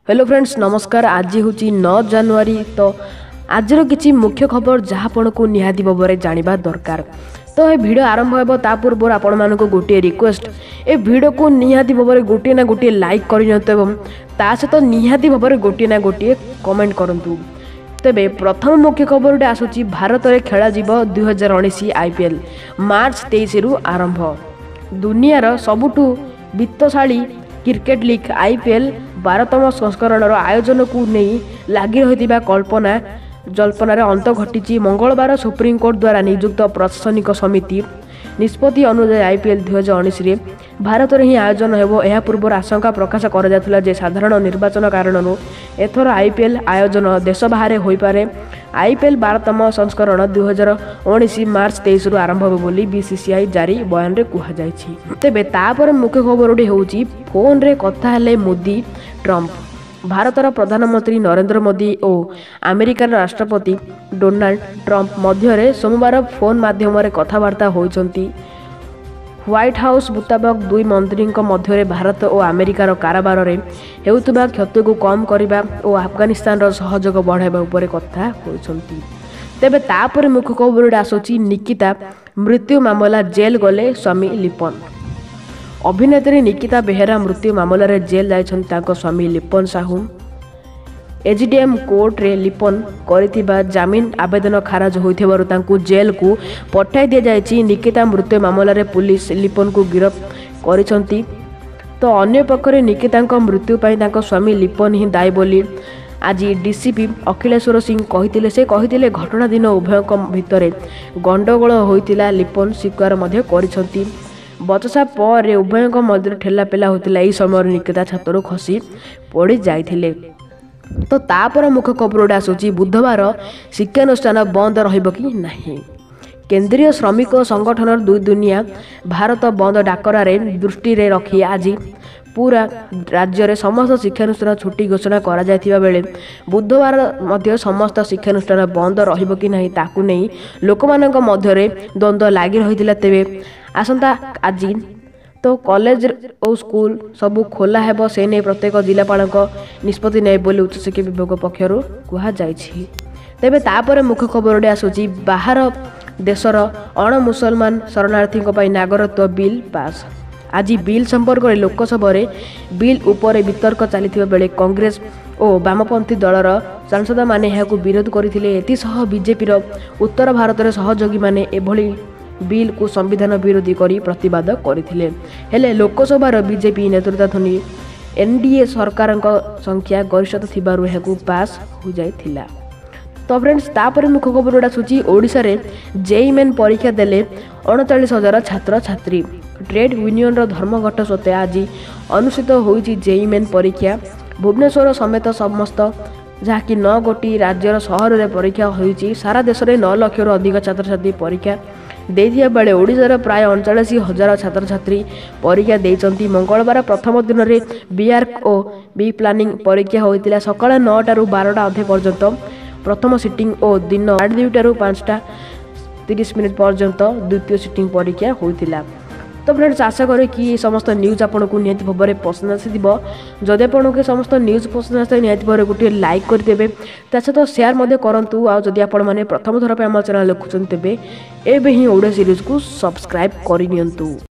Hello friends, ନମସ୍କାର। ଆଜି ହେଉଛି 9 ଜାନୁଆରୀ। ତ ଆଜିର କିଛି ମୁଖ୍ୟ ଖବର ଯାହା ଆପଣଙ୍କୁ ନିହାତି ଭାବରେ ଜାଣିବା ଦରକାର। ତ ଏ ଭିଡ଼ିଓ ଆରମ୍ଭ ହେବ ତା ପୂର୍ବରୁ ଆପଣମାନଙ୍କୁ ଗୋଟିଏ ରିକ୍ୱେଷ୍ଟ, ଏ ଭିଡ଼ିଓକୁ ନିହାତି ଭାବରେ ଗୋଟିଏ ନା ଗୋଟିଏ ଲାଇକ୍ କରିନିଅନ୍ତୁ ଏବଂ ତା ସହିତ ନିହାତି ଭାବରେ ଗୋଟିଏ ନା ଗୋଟିଏ କମେଣ୍ଟ କରନ୍ତୁ। ତେବେ ପ୍ରଥମ ମୁଖ୍ୟ ଖବରଟି ଆସୁଛି, ଭାରତରେ ଖେଳାଯିବ 2019 ଆଇପିଏଲ୍, ମାର୍ଚ୍ଚ 23ରୁ ଆରମ୍ଭ। ଦୁନିଆର ସବୁଠୁ ବିତ୍ତଶାଳୀ କ୍ରିକେଟ୍ ଲିଗ୍ ଆଇପିଏଲ୍ 12ତମ ସଂସ୍କରଣର ଆୟୋଜନକୁ ନେଇ ଲାଗି ରହିଥିବା କଳ୍ପନା ଜଳ୍ପନାର ଅନ୍ତ ଘଟିଛି। ମଙ୍ଗଳବାର ସୁପ୍ରିମକୋର୍ଟ ଦ୍ୱାରା ନିଯୁକ୍ତ ପ୍ରଶାସନିକ ସମିତି ନିଷ୍ପତ୍ତି ଅନୁଯାୟୀ ଆଇପିଏଲ୍ 2019ରେ ଭାରତରେ ହିଁ ଆୟୋଜନ ହେବ। ଏହା ପୂର୍ବରୁ ଆଶଙ୍କା ପ୍ରକାଶ କରାଯାଉଥିଲା ଯେ ସାଧାରଣ ନିର୍ବାଚନ କାରଣରୁ ଏଥର ଆଇପିଏଲ୍ ଆୟୋଜନ ଦେଶ ବାହାରେ ହୋଇପାରେ। ଆଇପିଏଲ୍ 12ତମ ସଂସ୍କରଣ 2019 ମାର୍ଚ୍ଚ 23ରୁ ଆରମ୍ଭ ହେବ ବୋଲି ବିସିସିଆଇ ଜାରି ବୟାନରେ କୁହାଯାଇଛି। ତେବେ ତାପରେ ମୁଖ୍ୟ ଖବରଟି ହେଉଛି, ଫୋନ୍ରେ କଥା ହେଲେ ମୋଦି ଟ୍ରମ୍ପ। ଭାରତର ପ୍ରଧାନମନ୍ତ୍ରୀ ନରେନ୍ଦ୍ର ମୋଦି ଓ ଆମେରିକାର ରାଷ୍ଟ୍ରପତି ଡୋନାଲ୍ଡ ଟ୍ରମ୍ପ ମଧ୍ୟରେ ସୋମବାର ଫୋନ୍ ମାଧ୍ୟମରେ କଥାବାର୍ତ୍ତା ହୋଇଛନ୍ତି। ହ୍ୱାଇଟ୍ ହାଉସ୍ ମୁତାବକ ଦୁଇ ମନ୍ତ୍ରୀଙ୍କ ମଧ୍ୟରେ ଭାରତ ଓ ଆମେରିକାର କାରବାରରେ ହେଉଥିବା କ୍ଷତିକୁ କମ୍ କରିବା ଓ ଆଫଗାନିସ୍ତାନର ସହଯୋଗ ବଢ଼ାଇବା ଉପରେ କଥା ହୋଇଛନ୍ତି। ତେବେ ତାପରେ ମୁଖ୍ୟ ଖବରଟି ଆସୁଛି, ନିକିତା ମୃତ୍ୟୁ ମାମଲା, ଜେଲ୍ ଗଲେ ସ୍ୱାମୀ ଲିପନ। ଅଭିନେତ୍ରୀ ନିକିତା ବେହେରା ମୃତ୍ୟୁ ମାମଲାରେ ଜେଲ୍ ଯାଇଛନ୍ତି ତାଙ୍କ ସ୍ୱାମୀ ଲିପନ ସାହୁ। ଏଜିଡିଏମ୍ କୋର୍ଟରେ ଲିପନ କରିଥିବା ଜାମିନ ଆବେଦନ ଖାରଜ ହୋଇଥିବାରୁ ତାଙ୍କୁ ଜେଲ୍କୁ ପଠାଇ ଦିଆଯାଇଛି। ନିକିତା ମୃତ୍ୟୁ ମାମଲାରେ ପୁଲିସ ଲିପନକୁ ଗିରଫ କରିଛନ୍ତି। ତ ଅନ୍ୟପକ୍ଷରେ ନିକିତାଙ୍କ ମୃତ୍ୟୁ ପାଇଁ ତାଙ୍କ ସ୍ୱାମୀ ଲିପନ ହିଁ ଦାୟୀ ବୋଲି ଆଜି ଡିସିପି ଅଖିଳେଶ୍ୱର ସିଂ କହିଥିଲେ। ସେ କହିଥିଲେ, ଘଟଣା ଦିନ ଉଭୟଙ୍କ ଭିତରେ ଗଣ୍ଡଗୋଳ ହୋଇଥିଲା। ଲିପନ ସ୍ୱୀକାର ମଧ୍ୟ କରିଛନ୍ତି। ବଚସା ପରେ ଉଭୟଙ୍କ ମଧ୍ୟରେ ଠେଲାପେଲା ହୋଇଥିଲା। ଏହି ସମୟରେ ନିକିତା ଛାତରୁ ଖସି ପଡ଼ି ଯାଇଥିଲେ। ତ ତାପରେ ମୁଖ୍ୟ ଖବରଟି ଆସୁଛି, ବୁଧବାର ଶିକ୍ଷାନୁଷ୍ଠାନ ବନ୍ଦ ରହିବ କି ନାହିଁ? କେନ୍ଦ୍ରୀୟ ଶ୍ରମିକ ସଂଗଠନର 2 ଦିନିଆ ଭାରତ ବନ୍ଦ ଡାକରାରେ ଦୃଷ୍ଟିରେ ରଖି ଆଜି ପୁରା ରାଜ୍ୟରେ ସମସ୍ତ ଶିକ୍ଷାନୁଷ୍ଠାନ ଛୁଟି ଘୋଷଣା କରାଯାଇଥିବା ବେଳେ ବୁଧବାର ମଧ୍ୟ ସମସ୍ତ ଶିକ୍ଷାନୁଷ୍ଠାନ ବନ୍ଦ ରହିବ କି ନାହିଁ ତାକୁ ନେଇ ଲୋକମାନଙ୍କ ମଧ୍ୟରେ ଦ୍ୱନ୍ଦ୍ୱ ଲାଗି ରହିଥିଲା। ତେବେ ଆସନ୍ତା ଆଜି ତ କଲେଜ ଓ ସ୍କୁଲ ସବୁ ଖୋଲା ହେବ, ସେ ନେଇ ପ୍ରତ୍ୟେକ ଜିଲ୍ଲାପାଳଙ୍କ ନିଷ୍ପତ୍ତି ନେବେ ବୋଲି ଉଚ୍ଚଶିକ୍ଷା ବିଭାଗ ପକ୍ଷରୁ କୁହାଯାଇଛି। ତେବେ ତାପରେ ମୁଖ୍ୟ ଖବରଟି ଆସୁଛି, ବାହାର ଦେଶର ଅଣ ମୁସଲମାନ ଶରଣାର୍ଥୀଙ୍କ ପାଇଁ ନାଗରିକତ୍ୱ ବିଲ୍ ପାସ୍। ଆଜି ବିଲ୍ ସମ୍ପର୍କରେ ଲୋକସଭାରେ ବିଲ୍ ଉପରେ ବିତର୍କ ଚାଲିଥିବା ବେଳେ କଂଗ୍ରେସ ଓ ବାମପନ୍ଥୀ ଦଳର ସାଂସଦମାନେ ଏହାକୁ ବିରୋଧ କରିଥିଲେ। ଏଥିସହ ବିଜେପିର ଉତ୍ତର ଭାରତର ସହଯୋଗୀମାନେ ଏଭଳି ବିଲ୍କୁ ସମ୍ବିଧାନ ବିରୋଧୀ କରି ପ୍ରତିବାଦ କରିଥିଲେ। ହେଲେ ଲୋକସଭାର ବିଜେପି ନେତୃତ୍ୱାଧୀନ ଏନ୍ଡିଏ ସରକାରଙ୍କ ସଂଖ୍ୟା ଗରିଷ୍ଠତା ଥିବାରୁ ଏହାକୁ ପାସ୍ ହୋଇଯାଇଥିଲା। ତ ଫ୍ରେଣ୍ଡସ୍, ତାପରେ ମୁଖ୍ୟ ଖବରଟା ଆସୁଛି, ଓଡ଼ିଶାରେ ଜେଇ ମେନ୍ ପରୀକ୍ଷା ଦେଲେ 39 ହଜାର ଛାତ୍ରଛାତ୍ରୀ। ଟ୍ରେଡ୍ ୟୁନିୟନର ଧର୍ମଘଟ ସତ୍ତ୍ୱେ ଆଜି ଅନୁଷ୍ଠିତ ହୋଇଛି ଜେଇ ମେନ୍ ପରୀକ୍ଷା। ଭୁବନେଶ୍ୱର ସମେତ ସମସ୍ତ ଯାହାକି 9 ଗୋଟି ରାଜ୍ୟର ସହରରେ ପରୀକ୍ଷା ହୋଇଛି। ସାରା ଦେଶରେ 9 ଲକ୍ଷରୁ ଅଧିକ ଛାତ୍ରଛାତ୍ରୀ ପରୀକ୍ଷା ଦେଇଥିବା ବେଳେ ଓଡ଼ିଶାର ପ୍ରାୟ 39 ହଜାର ଛାତ୍ରଛାତ୍ରୀ ପରୀକ୍ଷା ଦେଇଛନ୍ତି। ମଙ୍ଗଳବାର ପ୍ରଥମ ଦିନରେ ବିଆର୍କ ଓ ବି ପ୍ଲାନିଂ ପରୀକ୍ଷା ହୋଇଥିଲା। ସକାଳ 9ଟାରୁ 12ଟା ଅଧେ ପର୍ଯ୍ୟନ୍ତ ପ୍ରଥମ ସିଟିଂ ଓ ଦିନ 2:30ରୁ 5ଟା 30 ମିନିଟ୍ ପର୍ଯ୍ୟନ୍ତ ଦ୍ୱିତୀୟ ସିଟିଂ ପରୀକ୍ଷା ହୋଇଥିଲା। ତ ଫ୍ରେଣ୍ଡସ୍, ଆଶା କରେ କି ଏ ସମସ୍ତ ନ୍ୟୁଜ୍ ଆପଣଙ୍କୁ ନିହାତି ଭାବରେ ପସନ୍ଦ ଆସିଥିବ। ଯଦି ଆପଣଙ୍କୁ ଏ ସମସ୍ତ ନ୍ୟୁଜ୍ ପସନ୍ଦ ଆସିଥାଏ, ନିହାତି ଭାବରେ ଗୋଟିଏ ଲାଇକ୍ କରିଦେବେ, ତା ସହିତ ସେୟାର ମଧ୍ୟ କରନ୍ତୁ। ଆଉ ଯଦି ଆପଣମାନେ ପ୍ରଥମ ଥର ପାଇଁ ଆମ ଚ୍ୟାନେଲ୍ ଦେଖୁଛନ୍ତି, ତେବେ ଏବେ ହିଁ ଓଡ଼ିଆ ସିରିଜ୍କୁ ସବସ୍କ୍ରାଇବ୍ କରିନିଅନ୍ତୁ।